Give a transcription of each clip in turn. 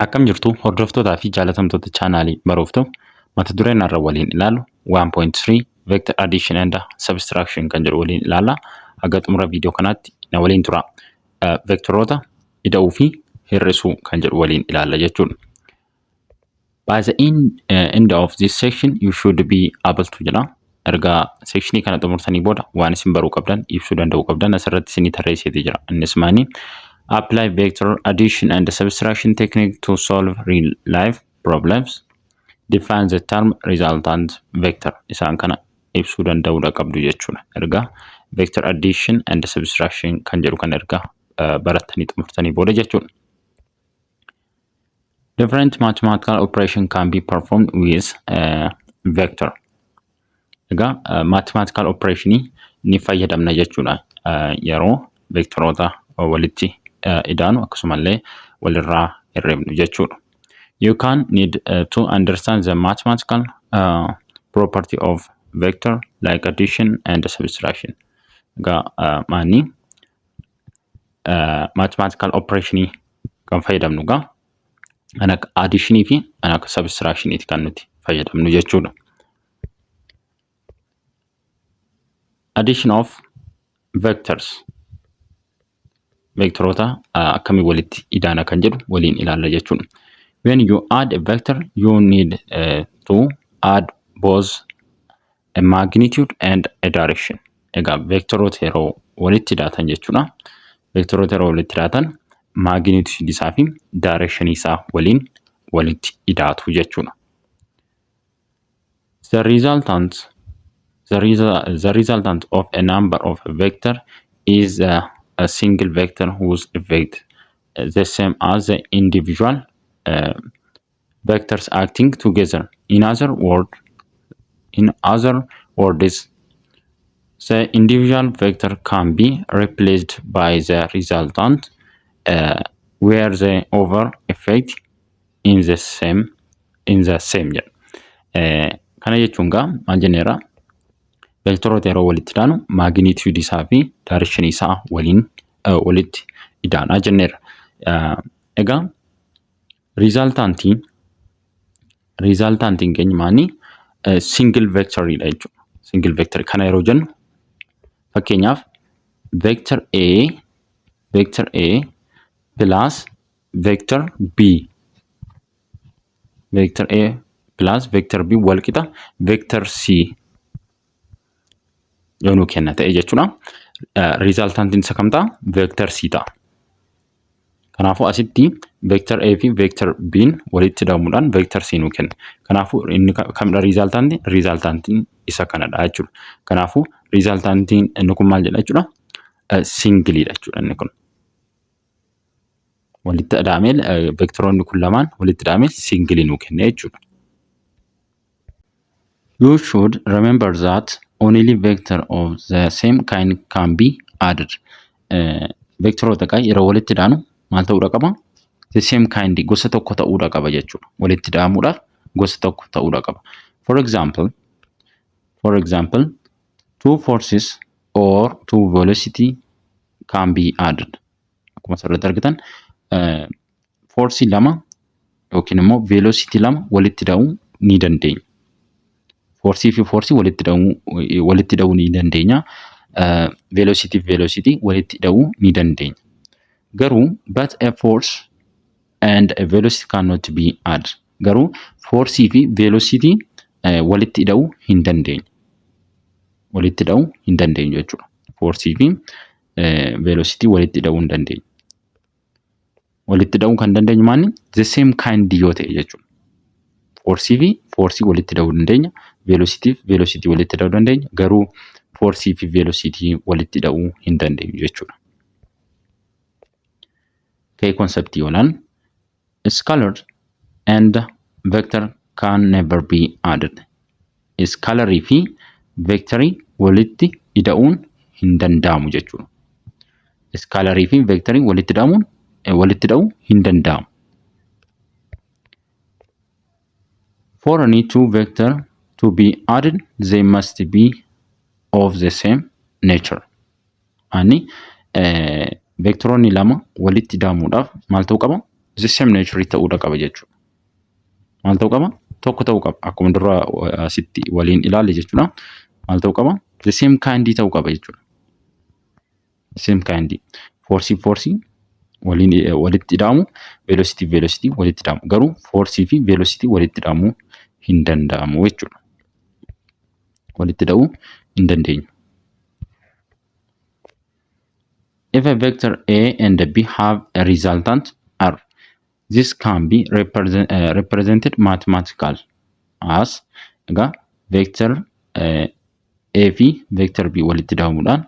Akkam jirtu, hordoftootaa fi jaalatamtoota chaanaalii Baruuf Ta'u? Mata dureen har'a waliin ilaallu 1.3 Vector Addition and Subtraction kan jedhu waliin ilaalla. Haga xumura viidiyoo kanaatti na waliin tura. Vectoroota ida'uu fi hir'isuu kan jedhu waliin ilaalla jechuudha. By the end of this section, you should be able to jedha. Erga sectionii kana xumurtanii booda waan isin baruu qabdan, ibsuu danda'uu qabdan asirratti isinii tarreesseetii jira. Innis maani? Apply vector addition and subtraction technique to solve real life problems. Define the term resultant vector. Isaan kana ibsuu danda'uudha qabdu jechuudha. Erga vector addition and subtraction kan jedhu kan erga barattanii xumurtanii booda jechuudha. Different mathematical operation can be performed with vector. Egaa mathematical operationii ni fayyadamna jechuudha. Yeroo vectoroota walitti idaanu akkasumallee walirraa hir'ifnu jechuudha. You can need to understand the mathematical property of vector like addition and subtraction. Egaa maanni mathematical operationii kan fayyadamnu egaa kan akka additionii fi kan akka subtractioniiti kan nuti fayyadamnu jechuudha. Addition of vectors. Vectoroota akkamii walitti idaana kan jedhu waliin ilaalla jechuudha. When you add a vector, you need to add both a magnitude and a direction. Egaa vectoroota yeroo walitti idaatan jechuudha. Vectoroota yeroo walitti idaatan magnitude isaa fi direction isaa waliin walitti idaatu jechuudha. The resultant of a number of vector is a single vector whose effect the same as the individual vectors acting together. In other words, the individual vector can be replaced by the resultant, where the over effect in the same jedha. Kana jechuun gaa maal jenneerra? Vectoroota yeroo walitti idaanu magnitude isaa fi direction isaa waliin walitti idaanaa jenneerra. Egaa resultantiin keenya maani? Single vectoridha jechuudha. Single vector kana yeroo jennu, fakkeenyaaf, vector A plus vector B, vector A plus vector B wal qixa vector C yoo nuu kenna ta'e jechuudha. Resultantiin isa kam ta'a? Vector C ta'a. Kanaafuu asitti vector A fi vector B'n walitti hidhamuudhaan vector C nuu kenna. Kanaafuu inni kamidha resultantiin? Resultantiin isa kanadha jechuudha. Kanaafuu resultantiin inni kun maal jedha jechuudha? Singleiidha jechuudha inni kun. Walitti hidhamee, vectoroonni kun lamaan walitti hidhamee singleii nuu kenna jechuudha. You should remember that only vector of the same kind can be added. Vectoroota gaa yeroo walitti hidhaanu maal ta'uudha qaba? The same kind, gosa tokko ta'uudha qaba jechuudha. Walitti hidhamuudhaaf gosa tokko ta'uudha qaba. For example, two forces or two velocity can be added. Akkuma asirratti argitan, forceii lama yookiin immoo velocity lama walitti hidhamuu ni dandeenya. Forceii fi forceii walitti hidhamuu ni dandeenya. Velocity fi velocity walitti hidhamuu ni dandeenya. Garuu but a force and a velocity cannot be added. Garuu forceii fi velocity walitti hidhamuu hin dandeenyu. Walitti hidhamuu hin dandeenyu jechuudha. Forceii fi velocity walitti hidhamuu hin dandeenyu. Walitti hidhamuu kan dandeenyu maali? The same kind yoo ta'e jechuudha. Forceii fi forceii walitti hidhamuu dandeenya. Velocity fi velocity walitti hidhamuu dandeenya. Garuu forceii fi velocity walitti hidhamuu hin dandeenyu jechuudha. Key concept yoo scalar and vector can never be added. Scalarii fi vectorii walitti hidhamuun hin danda'amu jechuudha. Scalarii fi vectorii walitti hidhamuu hin danda'amu. For any two vector to be added, they must be of the same nature. Ani vectoroonni lama walitti hidhamuudhaaf maal ta'uu qaba? The same nature ta'uudha qaba jechuudha. Maal ta'uu qaba? Tokko ta'uu qaba. Akkuma dura asitti waliin ilaalle jechuudha. Maal ta'uu qaba? The same kind ta'uu qaba jechuudha. The same kind. Force force waliin walitti hidhamu, velocity velocity walitti hidhamu. Garuu force fi velocity walitti hidhamuu hin danda'amu jechuudha. Walitti hidhuu hin dandeenyu. If a vector A and B have a resultant R, this can be represented mathematical as, egaa vector A fi vector B walitti hidhamuudhaan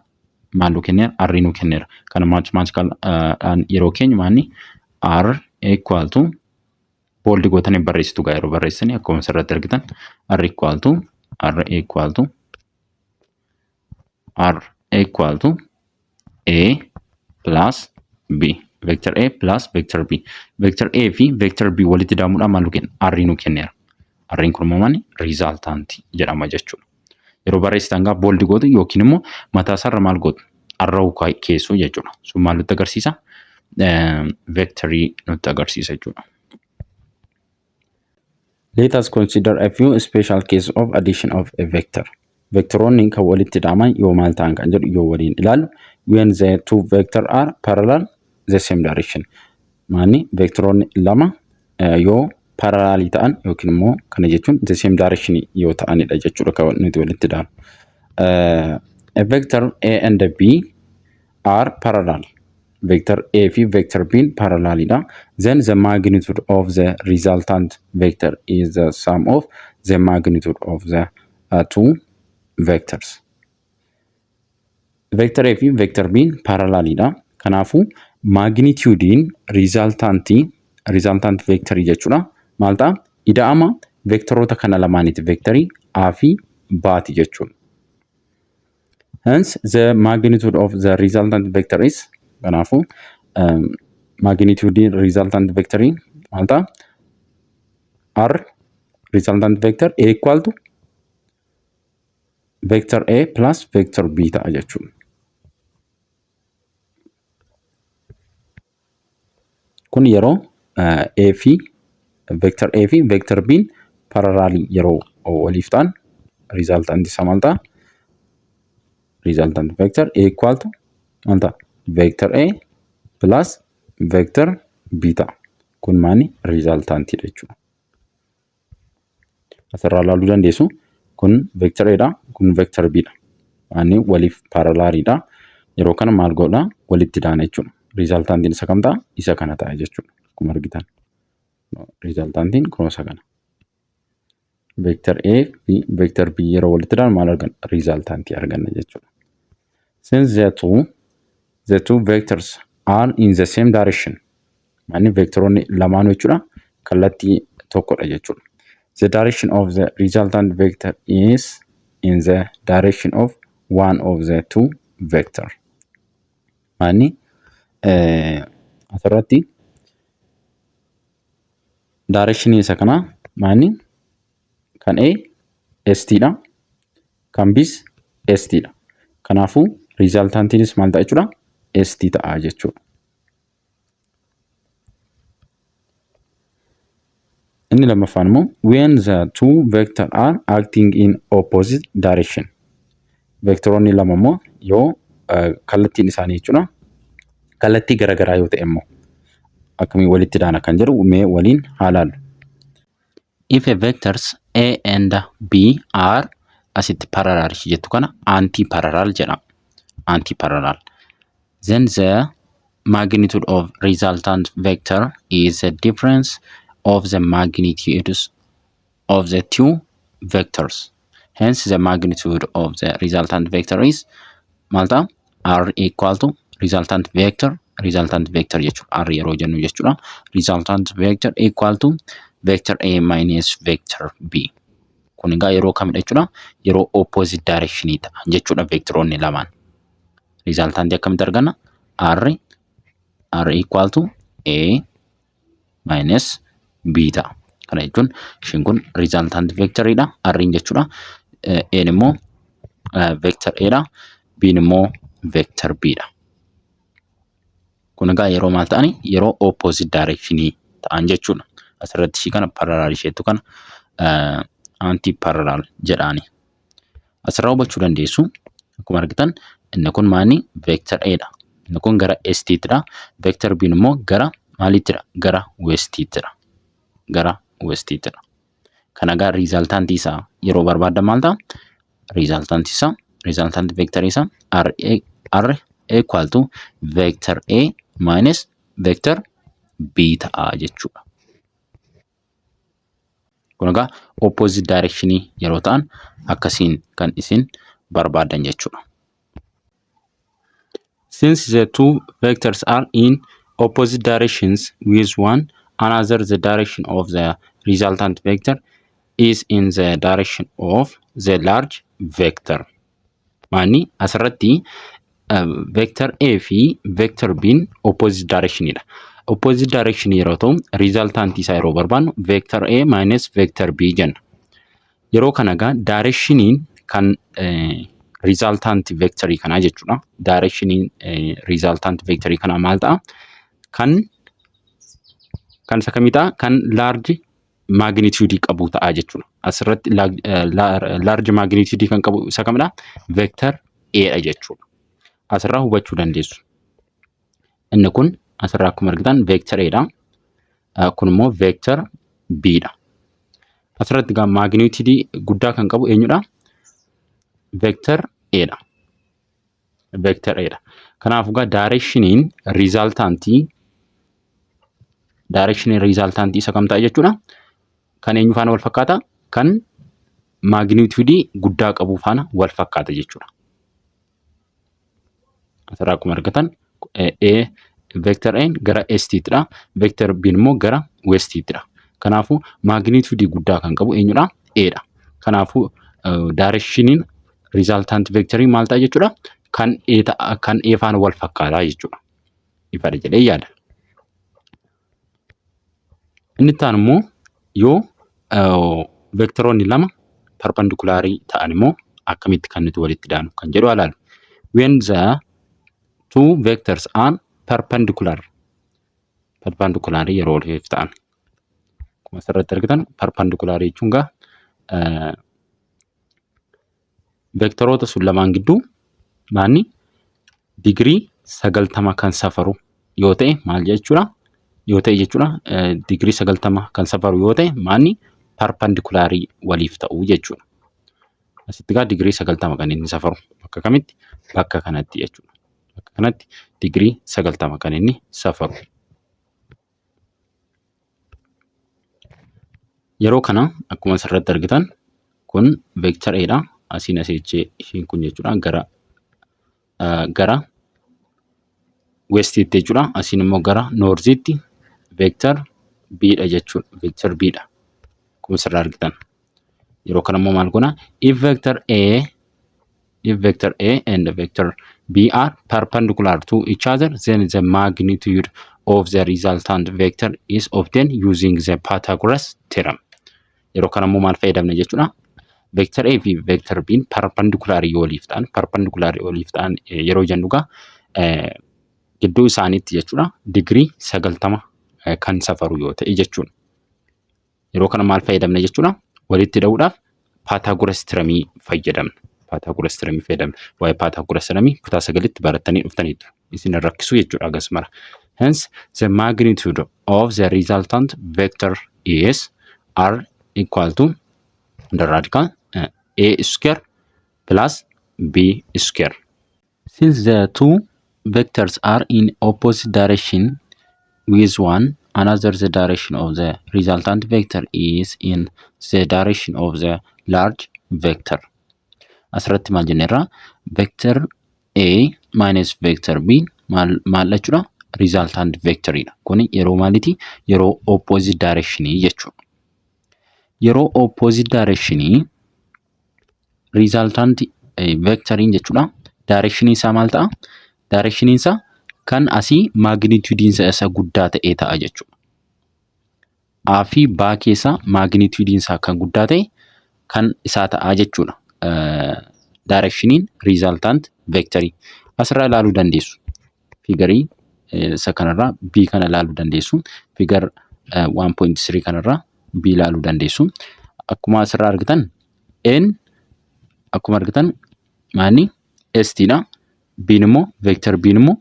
maal nu kenneera? R nu kenneera. Kana mathematical dhaan yeroo keenyu maanni R equal to, bold gootanii barreessitu gaa yeroo barreessanii akkuma asirratti argitan, R equal to A plus B, vector A plus vector B. Vector A fi vector B walitti hidhamuudhaan maal nu kenna? R nu kenneera. R kun immoo maali? Resultant jedhama jechuudha. Yeroo barreessitan gaa bold gootu yookiin immoo mataa isaarra maal gootu? Arrow keessuu jechuudha. Sun maal nutti agarsiisa? Vectorii nutti agarsiisa jechuudha. Let us consider a few special cases of addition of a vector. Vectoroonni kan walitti hidhaman yoo maal ta'an kan jedhu yoo waliin ilaallu, when the two vector are parallel, the same direction. Maanni vectoroonni lama yoo parallelii ta'an yookiin immoo kana jechuun the same direction yoo ta'anidha jechuudha kan nuti walitti hidhamu. A vector A and B are parallel. Vector A fi vector B parallelidha. Then the magnitude of the resultant vector is the sum of the magnitude of the two vectors. Vector A fi vector B parallelidha. Kanaafuu magnitudein resultantii, resultant vectorii jechuudha. Maal ta'a? Ida'ama vectoroota kana lamaaniiti. Vectorii A fi B'ti jechuudha. Hence the magnitude of the resultant vector is, kanaafuu magnitude resultant vectorii maal ta'a? R resultant vector A equal to vector A plus vector B ta'a jechuudha. Kun yeroo A fi vector A fi vector B parallelii yeroo waliif ta'an resultant isaa maal ta'a? Resultant vector A equal to maal ta'a? Vector A plus vector B ta'a. Kun maani? Resultantiidha jechuudha. Asirraa ilaaluu dandeessu. Kun vector A dha. Kun vector B dha. Maani waliif paralleliidha. Yeroo kana maal godha? Walitti daana jechuudha. Resultantiin isa kam ta'a? Isa kana ta'a jechuudha. Akkuma argitan. Resultantiin kun isa kana. Vector A fi vector B yeroo walitti daanu maal arganna? Resultantii arganna jechuudha. Since the two vectors are in the same direction. Manni vectoroonni lamaanuu jechuudha kallattii tokkodha jechuudha. The direction of the resultant vector is in the direction of one of the two vector. Manni asirratti direction isa kanaa maanni kan A ST dha. Kan B's ST dha. Kanaafuu resultantiinis maal ta'a jechuudha? ST ta'a jechuudha. Inni lammaffaan immoo when the two vector are acting in opposite direction. Vectoroonni lama immoo yoo kallattiin isaanii jechuudha kallattii garaagaraa yoo ta'e immoo akkamiin walitti daana kan jedhu mee waliin haa laallu. If a vectors A and B are, asitti parallel jettu kana anti parallel jedhama. Anti parallel. Then the magnitude of resultant vector is the difference of the magnitudes of the two vectors. Hence the magnitude of the resultant vector is maal ta'a? R equal to resultant vector, resultant vector jechuudha. R yeroo jennu jechuudha. Resultant vector equal to vector A minus vector B. Kun egaa yeroo kamidha jechuudha? Yeroo opposite direction ta'a jechuudha vectoroonni lamaan. Resultantii akkamitti arganna? R equal to A minus B ta'a. Kana jechuun ishiin kun resultant vectoriidha. R'n jechuudha. A'n immoo vector A dha. B'n immoo vector B dha. Kun egaa yeroo maal ta'ani? Yeroo opposite direction ta'an jechuudha. Asirratti ishii kana parallel isheettu kana anti parallel jedhaani. Asirraa hubachuu dandeessu. Akkuma argitan inni kun maali? Vector A dha. Inni kun gara eastiittidha. Vector B immoo gara maaliittidha? Gara westiittidha. Gara westiittidha. Kana egaa resultantii isaa yeroo barbaaddan maal ta'a? Resultantii isaa, resultantii vectorii isaa R, R equal to vector A minus vector B ta'a jechuudha. Kun egaa opposite directionii yeroo ta'an akkasiin kan isin barbaaddan jechuudha. Since the two vectors are in opposite directions with one another, the direction of the resultant vector is in the direction of the large vector. Maanni asirratti vector A fi vector B'n opposite directionidha. Opposite direction yeroo ta'u, resultant isaa yeroo barbaannu vector A minus vector B jenna. Yeroo kana egaa directioniin kan resultant vectorii kanaa jechuudha. Directioniin resultant vectorii kanaa maal ta'a? Kan isa kamii ta'a? Kan large magnitude qabu ta'a jechuudha. Asirratti large magnitude kan qabu isa kamidha? Vector A dha jechuudha. Asirraa hubachuu dandeessu. Inni kun asirraa akkuma argitan vector A dha. Kun immoo vector B dha. Asirratti egaa magnitude guddaa kan qabu eenyudha? Vector A dha. Vector A dha. Kanaafuu egaa directioniin resultantii isa kam ta'a jechuudha? Kan eenyu faana wal fakkaata? Kan magnitude guddaa qabu faana wal fakkaata jechuudha. Asirraa akkuma argitan A vector A gara eastiittidha. Vector B immoo gara westiittidha. Kanaafuu magnitude guddaa kan qabu eenyudha? A dha. Kanaafuu directioniin resultant vectorii maal ta'a jechuudha? Kan A ta'a, kan A faana wal fakkaataa jechuudha. Ifadha jedhee yaada. Inni itti aanu immoo yoo vectoroonni lama perpendicularii ta'an immoo akkamitti kan nuti walitti daanu kan jedhu ilaalu. When the two vectors are perpendicular, perpendicularii yeroo waliif ta'an, akkuma asirratti argitan, perpendicularii jechuun gaa vectoroota sun lamaan gidduu maanni digirii 90 kan safaru yoo ta'e maal jechuudha? Yoo ta'e jechuudha, digirii 90 kan safaru yoo ta'e maanni perpendicularii waliif ta'u jechuudha. Asitti egaa digirii 90 kan inni safaru bakka kamitti? Bakka kanatti jechuudha. Bakka kanatti digirii 90 kan inni safaru. Yeroo kana akkuma asirratti argitan kun vector A dha. Asiin asii isheen kun jechuudha gara westiitti jechuudha. Asiin immoo gara northiitti vector B dha jechuudha. Vector B dha. Akkuma asirraa argitan. Yeroo kana immoo maal goona? If vector A and vector B are perpendicular to each other, then the magnitude of the resultant vector is obtained using the Pythagoras theorem. Yeroo kana immoo maal fayyadamna jechuudha? Vector A fi vector B perpendicular yoo waliif ta'an, perpendicular waliif ta'an yeroo jennu egaa gidduu isaaniitti jechuudha digirii 90 kan safaru yoo ta'e jechuudha. Yeroo kana maal fayyadamna jechuudha? Walitti hidhuudhaaf Pythagoras theoremii fayyadamna. Pythagoras theoremii fayyadamna. Waa'ee Pythagoras theoremii kutaa sagalitti barattanii dhuftaniitu. Isin rakkisuu jechuudha agas mara. Hence, the magnitude of the resultant vector is R equal to the radical A square plus B square. Since the two vectors are in opposite direction with one another, the direction of the resultant vector is in the direction of the large vector. Asirratti maal jenneerra? Vector A minus vector B maal maal jechuudha? Resultant vectoridha. Kuni yeroo maaliiti? Yeroo opposite directionii jechuudha. Yeroo opposite directionii resultant vectoriin jechuudha. Directionii isaa maal ta'a? Directioniin isaa kan asii magnitudeiin isaa isa guddaa ta'e ta'a jechuudha. A fi B keessaa magnitudeiin isaa kan guddaa ta'e kan isaa ta'a jechuudha. Directioniin resultant vectorii. Asirraa ilaaluu dandeessu. Figurii isa kanarraa B kana ilaaluu dandeessu. Figure 1.3 kanarraa B ilaaluu dandeessu. Akkuma asirraa argitan N akkuma argitan maanni eastiidha. B'n immoo, vector B'n immoo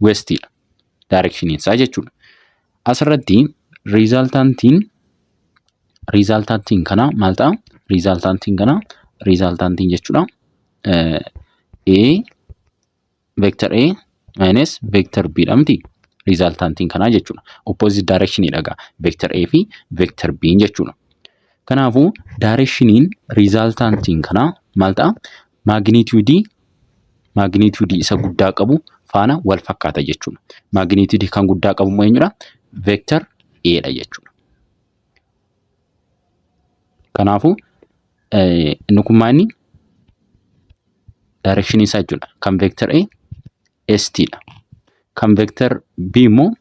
westiidha. Directioniin isaa jechuudha. Asirratti resultantiin kanaa maal ta'a? Resultantiin kanaa, resultantiin jechuudha. A, vector A minus vector B dha miti? Resultantiin kanaa jechuudha. Opposite directionidha egaa vector A fi vector B jechuudha. Kanaafuu directioniin resultantiin kanaa maal ta'a? Magnitudeii isa guddaa qabu faana wal fakkaata jechuudha. Magnitudeii kan guddaa qabu immoo eenyudha? Vector A dha jechuudha. Kanaafuu inni kun maal, directionii isaa jechuudha. Kan vector A eastiidha. Kan vector B immoo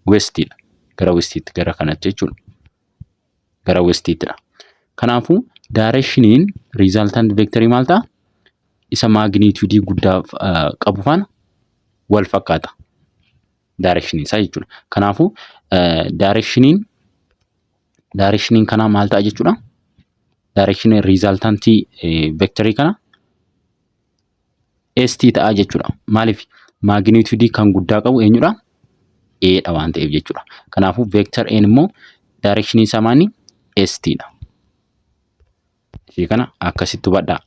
westiidha. Gara westiitti, gara kanatti jechuudha. Gara westiittidha. Kanaafuu directioniin resultant vectorii maal ta'a? Isa magnitudeii guddaa qabu faana wal fakkaata. Directioniin isaa jechuudha. Kanaafuu directioniin kanaa maal ta'a jechuudha? Directioniin resultantii vectorii kana eastii ta'a jechuudha. Maaliif? Magnitudeii kan guddaa qabu eenyudha? A dha waan ta'eef jechuudha. Kanaafuu vector A immoo directionii isaa maali? Eastiidha. Ishee kana akkasitti hubadhaa.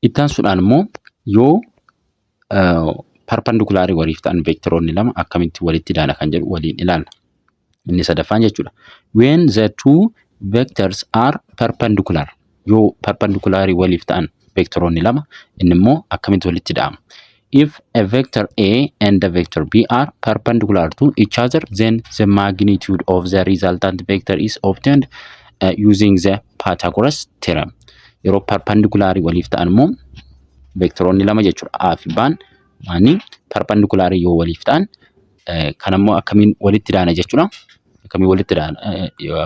Itti aansuudhaan immoo yoo perpendicularii waliif ta'an vectoroonni lama akkamitti walitti daana kan jedhu waliin ilaalla. Inni sadaffaan jechuudha. When the two vectors are perpendicular, yoo perpendicularii waliif ta'an vectoroonni lama, inni immoo akkamitti walitti da'ama? If a vector A and a vector B are perpendicular to each other, then the magnitude of the resultant vector is obtained using the Pythagoras theorem. Yeroo perpendicularii waliif ta'an immoo vectoroonni lama jechuudha. A fi B'n maani perpendicularii yoo waliif ta'an, kan ammoo akkamiin walitti daana jechuudha. Akkamiin walitti daana?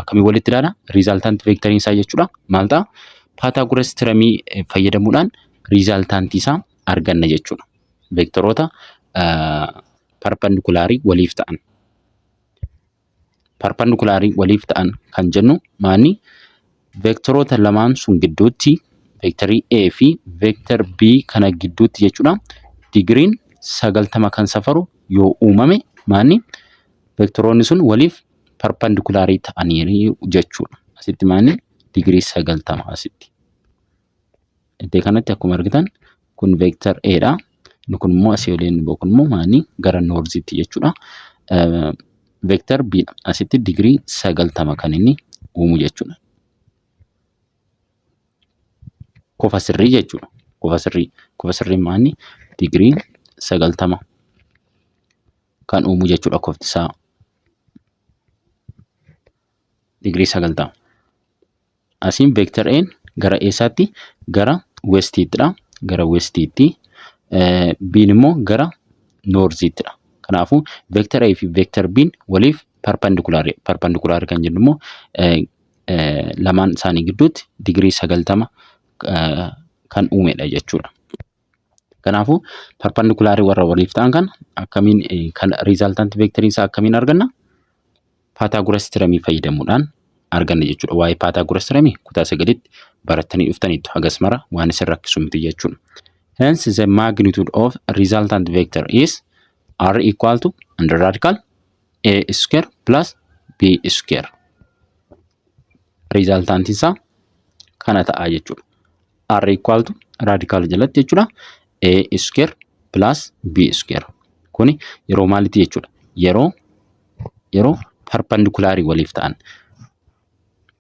Akkamiin walitti daana? Resultant vectoriin isaa jechuudha. Maal ta'a? Pythagoras theoremii fayyadamuudhaan resultantii isaa arganna jechuudha. Vectoroota perpendicularii waliif ta'an. Perpendicularii waliif ta'an kan jennu maani? Vectoroota lamaan sun gidduutti, vectorii A fi vector B kana gidduutti jechuudha. Digiriin 90 kan safaru yoo uumame, maani, vectoroonni sun waliif perpendicularii ta'anii jechuudha. Asitti maani digirii 90 asitti. Iddoo kanatti akkuma argitan kun vector A dha. Inni kun immoo asii oliin kun immoo maani gara northiitti jechuudha. Vector B dha. Asitti digirii 90 kan inni uumu jechuudha. Kofa sirrii jechuudha. Kofa sirrii. Kofa sirrii maani digirii 90 kan uumu jechuudha kofti isaa. Digirii 90. Asiin vector A'n gara eessaatti? Gara westiittidha. Gara westiitti. B'n immoo gara northiittidha. Kanaafuu vector A fi vector B'n waliif perpendicularii. Perpendicularii kan jennu immoo lamaan isaanii gidduutti digirii 90 kan uumedha jechuudha. Kanaafuu perpendicularii warra waliif ta'an kana akkamiin, kan resultant vectorii isaa akkamiin arganna? Pythagoras theoremii fayyadamuudhaan arganna jechuudha. Waa'ee Pythagoras theoremii kutaa sagalitti barattanii dhuftaniitu, hagas mara waan isin rakkisu miti jechuudha. Hence the magnitude of resultant vector is r equal to under radical a square plus b square. Resultant isaa kana ta'a jechuudha. R equal to radical jalatti jechuudha. A square plus b square. Kuni yeroo maalitti jechuudha? Yeroo perpendicularii waliif ta'an.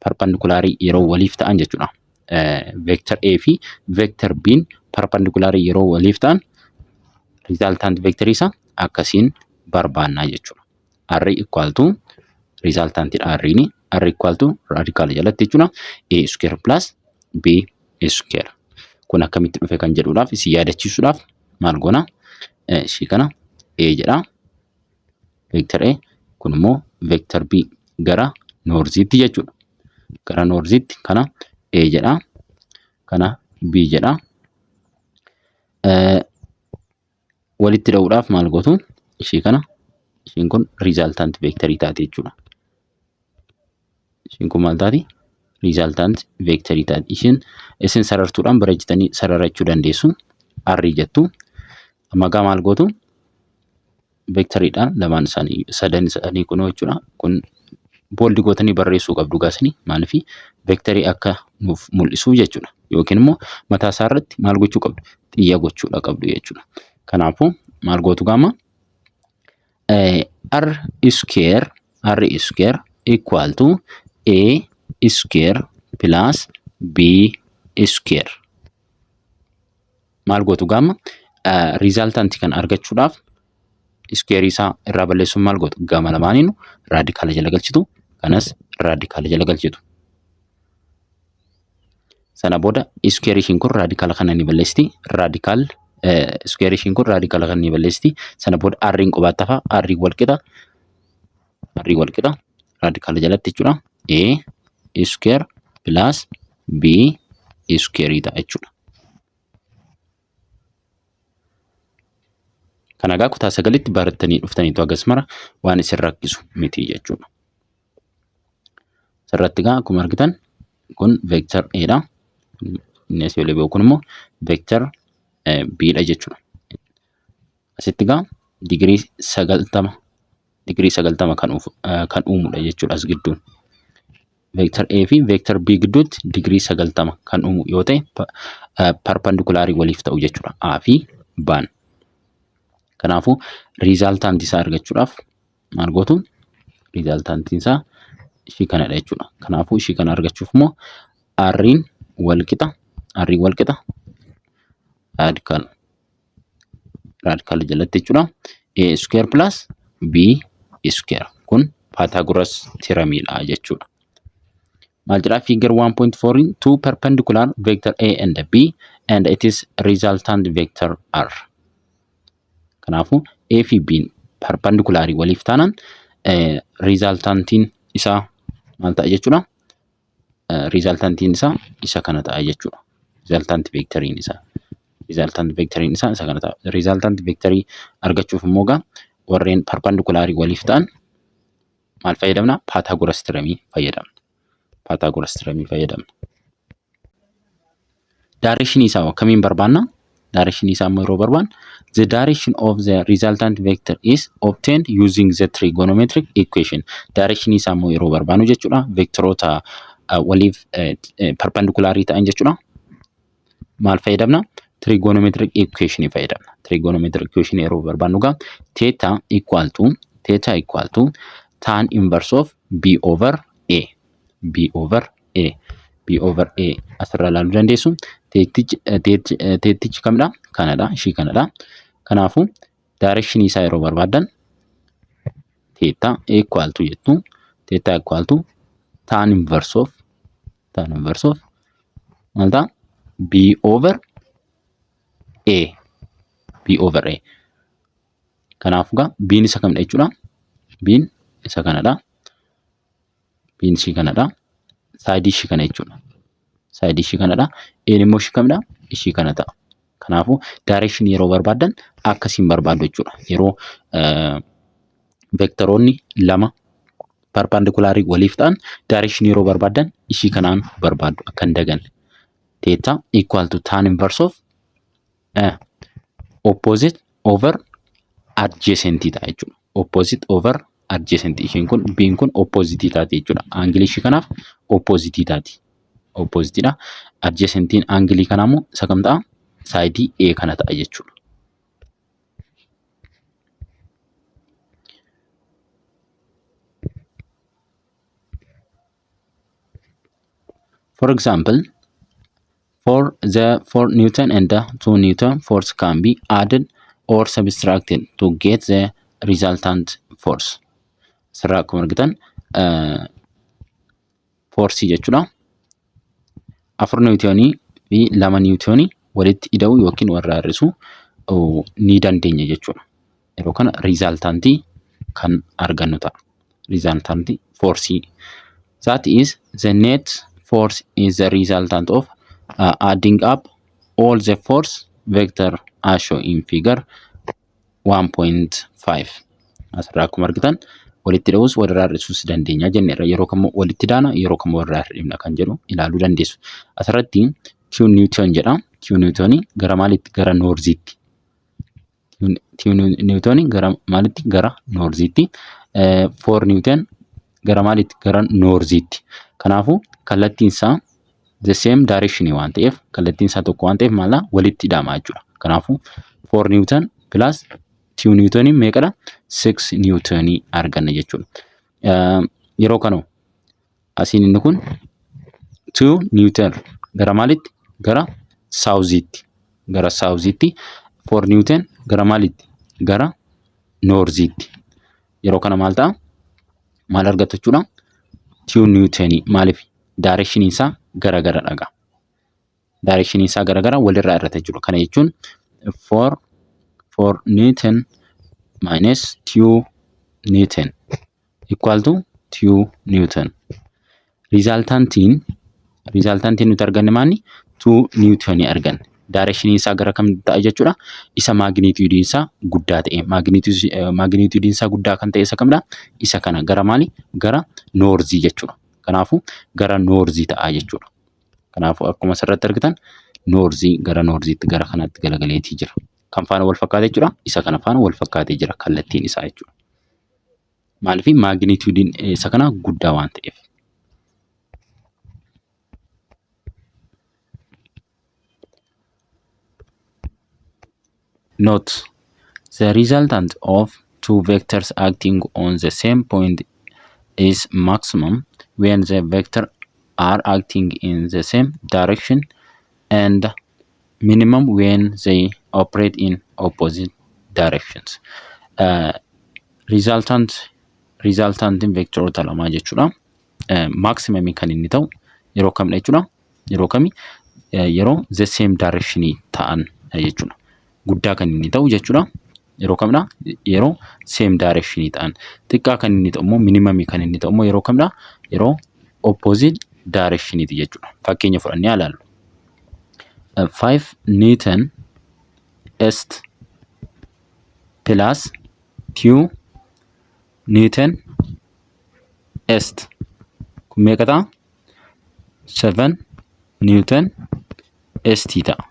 Perpendicularii yeroo waliif ta'an jechuudha. Vector A fi vector B'n perpendicularii yeroo waliif ta'an resultant vectorii isaa akkasiin barbaannaa jechuudha. R equal to resultantidha R'n, R equal to radical jalatti jechuudha. A square plus B square. Kun akkamitti dhufe kan jedhuudhaaf isin yaadachiisuudhaaf maal goona? Ishii kana A jedha. Vector A kun immoo vector B gara northiitti jechuudha. Gara northiitti kana A jedha. Kana B jedha. Walitti dha'uudhaaf maal gootu? Ishii kana Ishiin kun resultant vectorii taati jechuudha. Ishiin kun maal taati? Resultant vectorii taati. Ishiin isin sarartuudhaan bareechitanii sararachuu dandeessu. R jettu. Amma egaa maal gootu? Vectoriidhaan lamaan isaanii, sadan isaanii kunoo jechuudha. Kun bold gootanii barreessuu qabdu gaasanii, maaliif vectorii akka nuuf mul'isu jechuudha. Yookiin immoo mataa isaa irratti maal gochuu qabdu? Xiyya gochuudha qabdu jechuudha. Kanaafuu maal gootu gaama? R square, R square equal to A square plus B square. Maal gootu gaama? Resultant kan argachuudhaaf square isaa irraa balleessuun maal gootu? Gama lamaaniinu raadikaala jala galchitu. Kanas raadikaala jala galchitu. Sana booda square ishiin kun raadikaala kana ni balleessiti. Radical square ishiin kun raadikaala kana ni balleessiti. Sana booda R'n qobaatti hafa. R wal qixa. R wal qixa. Raadikaala jalatti jechuudha. A square plus B square ta'a jechuudha. Kana egaa kutaa 9tti barattanii dhuftaniitu hagas mara waan isin rakkisu miti jechuudha. Asirratti egaa akkuma argitan kun vector A dha. Inni asii olii ba'u kun immoo vector B dha jechuudha. Asitti egaa digirii 90 kan uumudha jechuudha as gidduun. Vector A fi vector B gidduutti digirii 90 kan uumu yoo ta'e, perpendikulaarii waliif ta'u jechuudha A fi B'n. Kanaafuu resultantii isaa argachuudhaaf maal gootu? Resultantiin isaa ishii kanadha jechuudha. Kanaafuu ishii kana argachuuf immoo R'n wal qixa radical jalatti jechuudha. A square plus B square, kun Pythagoras theoremidha jechuudha. Maal jedhaa? Figure 1.4, two perpendicular vector A and B and it is resultant vector R. Kanaafuu A fi B perpendikulaarii waliif taanaan resultantiin isaa maal ta'a jechuudha? Resultantiin isaa isa kana ta'a jechuudha. Resultant vectoriin isaa. Resultant vectoriin isaa isa kana ta'a. Resultant vectorii argachuuf immoo egaa warreen perpendikulaarii waliif ta'an maal fayyadamna? Pythagoras theoremii fayyadamna. Pythagoras theoremii fayyadamna. Direction isaa akkamiin barbaanna? Direction isaa immoo yeroo barbaannu, the direction of the resultant vector is obtained using the trigonometric equation. Direction isaa immoo yeroo barbaannu jechuudha. Vectoroota waliif perpendikulaarii ta'an jechuudha. Maal fayyadamna? Trigonometric equation fayyadamna. Trigonometric equation yeroo barbaannu egaa theta equal to tan inverse of b over a, b over a, b over a asirraa ilaaluu dandeessu. Thetichi kamidha? Kanadha. Ishii kanadha. Kanaafuu direction isaa yeroo barbaaddan theta equal to jettu, theta equal to tan inverse of maal ta'a? B over a, b over a. Kanaafuu egaa b'n isa kamidha jechuudha? B'n isa kanadha. B'n ishii kanadha. Sideii ishii kana jechuudha. Sideii ishii kanadha. A'n immoo ishii kamidha? Ishii kana ta'a. Kanaafuu direction yeroo barbaaddan akkasiin barbaaddu jechuudha. Yeroo vectoroonni lama perpendikulaarii waliif ta'an direction yeroo barbaaddan ishii kanaan barbaaddu, akka hin daganne. Theta equal to tan inverse of opposite over adjacent ta'a jechuudha. Opposite over adjacent, ishiin kun b'n kun opposite taati jechuudha. Angleii ishii kanaaf opposite taati. Opposite dha. Adjacentiin angleii kanaa immoo isa kam ta'a? Sideii A kana ta'a jechuudha. For example, for the 4 Newton and the 2 Newton force can be added or subtracted to get the resultant force. Asirraa akkuma argitan forceii jechuudha. 4 niwutoonii fi 2 niwutoonii walitti ida'uu yookiin walirraa hir'isuu ni dandeenya jechuudha. Yeroo kana resultantii kan argannu ta'a. Resultantii forceii. That is, the net force is the resultant of adding up all the force vector as shown in figure 1.5. Asirraa akkuma argitan walitti ida'uus walirraa hir'isuus dandeenya jenneerra. Yeroo kammoo walitti idaana, yeroo kammoo walirraa hir'ifna kan jedhu ilaaluu dandeessu. Asirratti 2 newton jedha. 2 newton gara maalitti? Gara northiitti. 2 newton gara maalitti? Gara northiitti. 4 newton gara maalitti? Gara northiitti. Kanaafuu kallattiin isaa the same direction waan ta'eef, kallattiin isaa tokko waan ta'eef, maal walitti ida'ama jechuudha. Kanaafuu 4 newton plus 2 newton meeqadha? 6 newton arganna jechuudha. Yeroo kana asiin inni kun 2 newton gara maalitti? Gara southiitti. Gara southiitti. 4 newton gara maalitti? Gara northiitti. Yeroo kana maal ta'a? Maal argatu jechuudha? 2 newton. Maaliif? Directioniin isaa gara gara dhaga. Directioniin isaa gara gara walirraa irrata jechuudha. Kana jechuun 4 newton minus 2 newton equal to 2 newton. Resultantiin nuti arganne maali? 2 newton arganne. Directioniin isaa gara kam ta'a jechuudha? Isa magnitudeiin isaa guddaa ta'e. Magnitudeiin isaa guddaa kan ta'e isa kamidha? Isa kana. Gara maali? Gara northii jechuudha. Kanaafuu gara northii ta'a jechuudha. Kanaafuu akkuma asirratti argitan northii, gara northiitti, gara kanatti galagaleetii jira. Kan faana wal fakkaate jechuudha. Isa kana faana wal fakkaatee jira kallattiin isaa jechuudha. Maaliif? Magnitudeiin isa kana guddaa waan ta'eef. Note: The resultant of two vectors acting on the same point is maximum when the vector are acting in the same direction and minimum when they operate in opposite directions. Resultantiin vectoroota lamaa jechuudha. Maximum kan inni ta'u yeroo kamidha jechuudha? Yeroo kami? Yeroo the same direction ta'an jechuudha. Guddaa kan inni ta'u jechuudha. Yeroo kamidha? Yeroo same direction ta'an. Xiqqaa kan inni ta'u immoo, minimum kan inni ta'u immoo yeroo kamidha? Yeroo opposite direction jechuudha. Fakkeenya fudhannee ilaallu. 5 newton east plus 2 newton east kun meeqa ta'a? 7 newton east ta'a.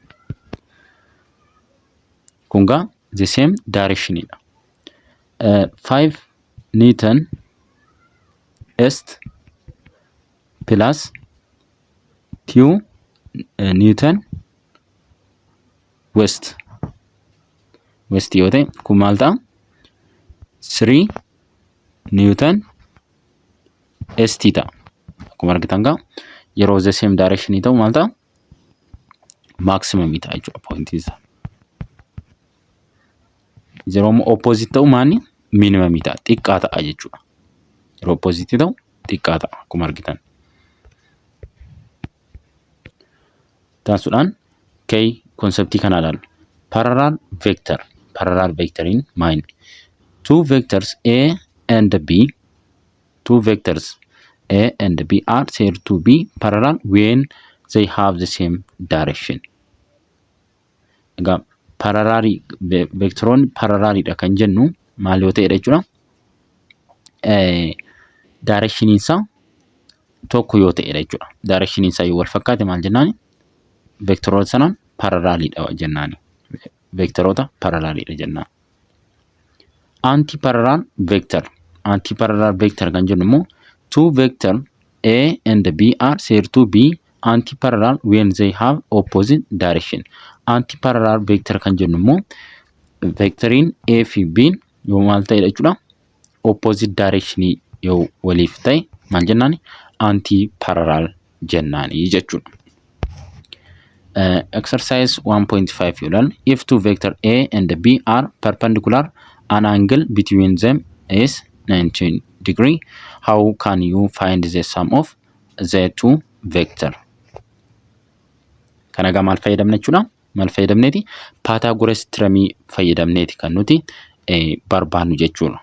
Kun gaa the same direction dha. 5 newton east plus 2 newton west yoo ta'e kun maal ta'a? 3 newton east ta'a. Akkuma argitan gaa yeroo the same direction ta'u maal ta'a? Maximum ta'a jechuudha pointiin isaa. Yeroo immoo opposite ta'u maanni minimum ta'a, xiqqaa ta'a jechuudha. Yeroo opposite ta'u xiqqaa ta'a akkuma argitan. Taasisuudhaan key conceptii kana ilaallu. Parallel vector. Parallel vectoriin maali? Two vectors A and B, two vectors A and B are said to be parallel when they have the same direction. Egaa parallelii, vectoroonni paralleliidha kan jennu maal yoo ta'edha jechuudha? Directioniin isaa tokko yoo ta'edha jechuudha. Directioniin isaa yoo wal fakkaate maal jennaani? Vectoroota sanaan paralleliidha jennaani. Vectoroota paralleliidha jennaan. Anti-parallel vector. Anti-parallel vector kan jennu immoo two vector A and B are said to be anti-parallel when they have opposite direction. Anti-parallel vector kan jennu immoo vectoriin A fi B yoo maal ta'edha jechuudha? Opposite direction yoo waliif ta'e maal jennaani? Anti-parallel jennaani jechuudha. Exercise 1.5 yoo ilaallu, if two vector A and B are perpendicular, an angle between them is 90 degree, how can you find the sum of the two vector? Kana egaa maal fayyadamna jechuudha? Maal fayyadamneeti? Pythagoras theorem fayyadamneeti kan nuti barbaannu jechuudha.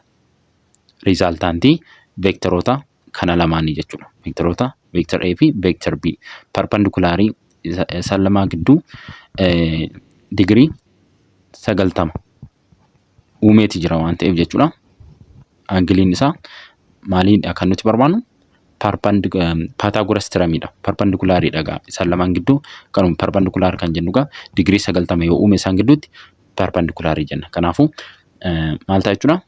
Resultantii vectoroota kana lamaanii jechuudha. Vectoroota vector A fi vector B perpendicularii isaan lamaa gidduu digirii 90 uumeeti jira waan ta'eef jechuudha. Angleiin isaa maaliidha kan nuti barbaannu? Pythagoras theoremiidha. Perpendiculariidha egaa isaan lamaan gidduu kanuma perpendicular kan jennu egaa digirii 90 yoo uume isaan gidduutti perpendicularii jenna. Kanaafuu maal ta'a jechuudha?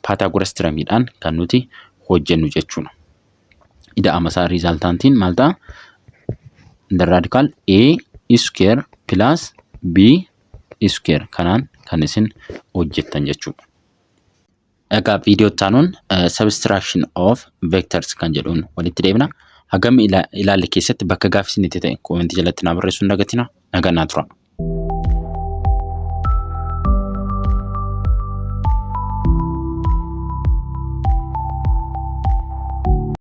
Pythagoras theoremiidhaan kan nuti hojjennu jechuudha. Ida'ama isaa resultantiin maal ta'a? The radical A square plus B square kanaan kan isin hojjettan jechuudha. Egaa viidiyoo itti aanuun subtraction of vectors kan jedhuun walitti deebina. Hagam ilaalle keessatti bakka gaaffii isinitti ta'e commentii jalatti naa barreessuu hin dagatinaa. Nagaan naa tura.